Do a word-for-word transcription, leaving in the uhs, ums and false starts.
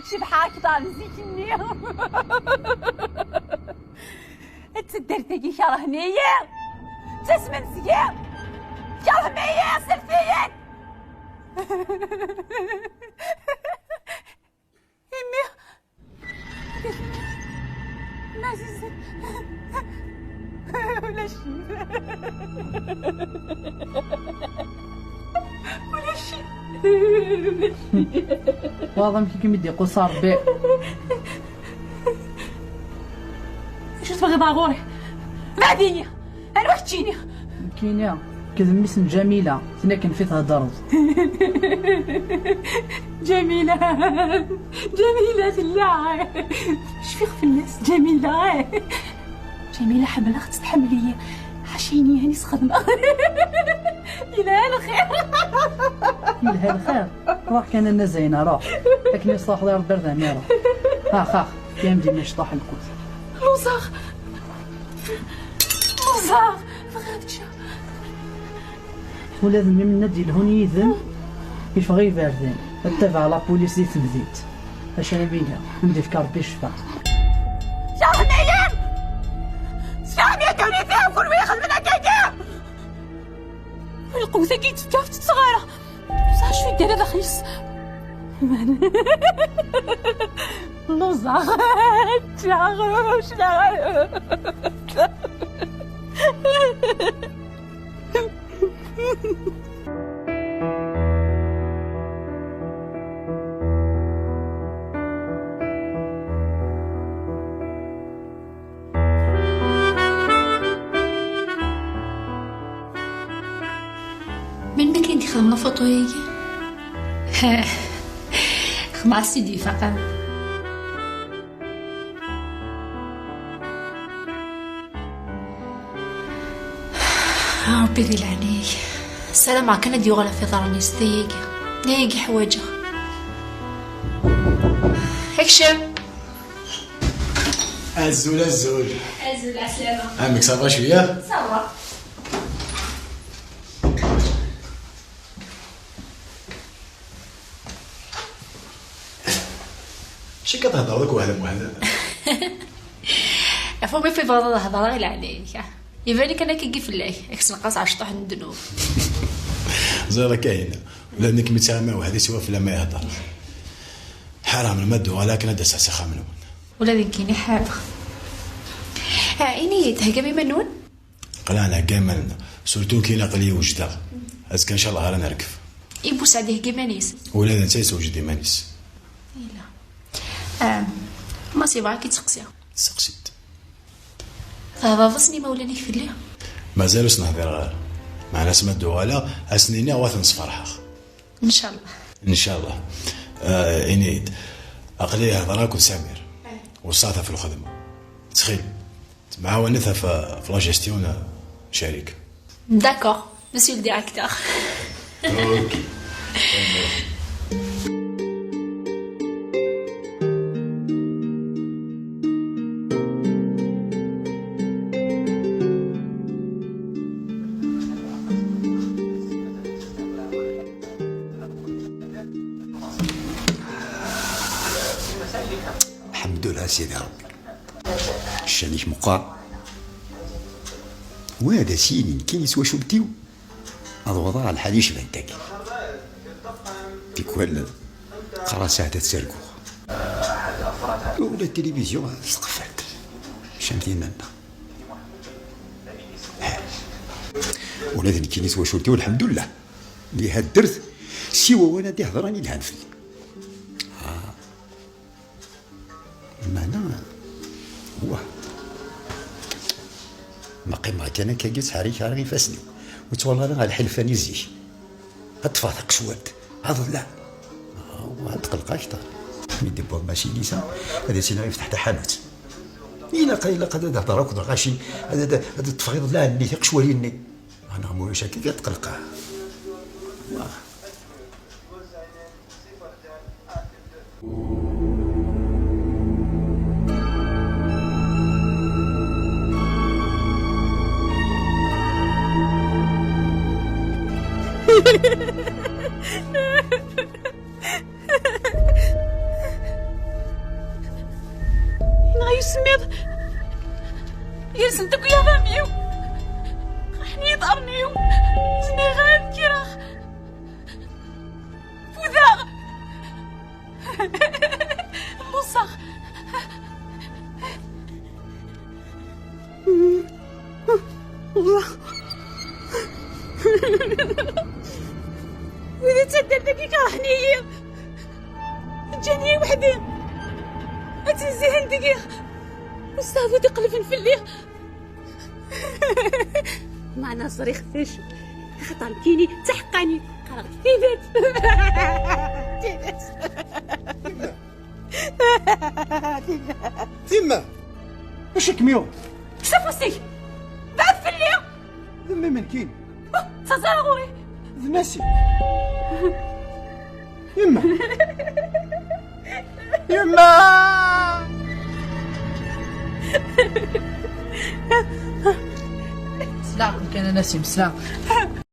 Cebḥeɣ akteṛ n zik-nni. Taddart-agi kerhen-iyi. Ttasmen seg-i. Kerhen-iyi, slet-iyi-d. Imi. Ma zizet. Ulac. Ulac. Waḍ amek i kem-id-iqus Ṛebbi. Acu tebɣiḍ ɣur-i? Beɛd-iyi! Anwa keččini? Nekkini, nekk d mmi-s n Ǧamila, tin akken fi theddreḍ. Ǧamila, Ǧamila tella. Cfiɣ fell-as, Ǧamila. Ǧamila, ḥemmleɣ-tt, tḥemmel-iyi. Ḥaca ayen i s-xedmeɣ. Yelha lxir. Yelha lxir. Ruḥ kan a Nna Zayna, ruḥ. Akken i s-truḥeḍ i Ṛebbi ar d amiṛeɣ. Ax, ax, kkam dima yecṭuḥ lkut. Luẓeɣ. Luẓeɣ. Bɣiɣ ad ččeɣ. Ula d mmi-m-nni ad d-yelhun yid-m, yeffeɣ i yiberdan, ad tabaɛ la police di temdint. Acu ara m-iniɣ, ad m-d-ifk Ṛebbi ccfa. Kerhen-iyi! Skerhen-iyi ddunit-iw, kunwi ixedmen akkagi! Lqewt-agi i d-tefka, ur tt-tteɣ ara. Ẓer acu i d-yerra daxel-is. Lluẓeɣ. Ččeɣ, ur cniɣ ara. Melmi kan i d-xedmen la photo-agi? Xedmeɣ-as-tt-id ifaqen. Ṛebbi di leɛnaya-k, ssarameɣ kan ad yuɣal ɣef iḍarren-is, d ayagi, d ayagi ḥwaǧeɣ. Kcem! Azul, azul. Azul, ɛeslama. Amek, ça va cwiya? Ça va. Acu akka thedreḍ akk wahda muhda? Ɣef wumi tebɣiḍ ad hedreɣ i leɛnaya-k, ah? Iban kan akkagi fell-ak, ad k-ssenqaseɣ cṭuḥ n ddnub. Ẓriɣ akka hina. Ula d nekk mi ttɣimiɣ wahdi siwa fell-am ay hedder. Ḥareɣ melmi ad d-uɣaleɣ akken ad d-aseɣ s axxam-nwen. Ula d nekkini ḥareɣ. Ah, ini-yi-d, theggam iman-nwen? Aql-aɣ nhegga iman-nneɣ. Surtout nekkini aql-iyi wejdeɣ. Azekka ncallah ara nerkeb. I Buseɛd ihegga iman-is? Ula d netta yessewjed iman-is. Yella. Ah, ma s yebɣa ad k-id-seqsiɣ. Seqsi-d. Thedreḍ-asen imawlan-ik fell-i? Mazal ur sen-hdireɣ ara. Meɛna asmi ad d-uɣaleɣ, ad sen-iniɣ u ad ten-sferḥeɣ. Ncallah. Ncallah. Ah, ini-yi-d. Aql-i hedreɣ akked Samir. Weṣṣaɣ-t ɣef lxedma. Ttxil. Temɛawanet ɣef, ɣef la gestion n ccarika. D'accord, monsieur le directeur. Ok. Lḥemdullah, a Sidi Ṛebbi. Ccan-ik meqqer. Wa d as-yini nekkini s twacult-iw. Ad wwḍeɣ ɣer lḥal yecban tagi. Tikwal qqareɣ saɛdat ttarguɣ. Ula d tilivizyu tqeffel-d. Ccan tinna-nneɣ. Ula d nekkini s twacult-iw, lḥemdullah. Liha ddert, siwa wala d-ihedran yelhan fell-i. Ah. Meɛna, wah. Ma qqimeɣ kan akkagi, ttḥerrikeɣ ara ifassen-iw. Ur ttwalaɣ ara ɣer lḥilfa-nni zik. Ad ṭṭfeɣ taqecwalt, ad ḍelleɣ. Ah, wah, ad tqelqeɣ akteṛ. Mi d-tewweḍ macinisa, ad as-iniɣ yefteḥ taḥanut. Ilaq, ilaq ad, ad hedreɣ akked lɣaci, ad, ad, ad ṭṭfeɣ iḍellaɛen-nni, tiqecwalin-nni. Anaɣ ma ulac akka, ad tqelqeɣ. Wah. Isemmiḍ. Gersen-d akk yiɣam-iw. Qerḥen yiḍarren-iw. Zmireɣ ara ad kkreɣ. Fudeɣ. Lluẓeɣ. Wid yettaddren dagi kerhen-iyi. Ǧǧan-iyi weḥd-i. Ad ttnezzihen deg-i. Usteɛfu d-iqelben fell-i. Meɛna ẓriɣ d acu. Axaṭer nekkini d taḥeqqanit. Qqareɣ-d tidet. Tidet. Tidet. Timma! Acu i kem-yuɣ? Kkes afus-ik! Bɛed fell-i! D mmi-m nekkini. Ttaẓ ara ɣur-i! D Nasi. Yemma! Yemma! Sla kan a Nasim, sla.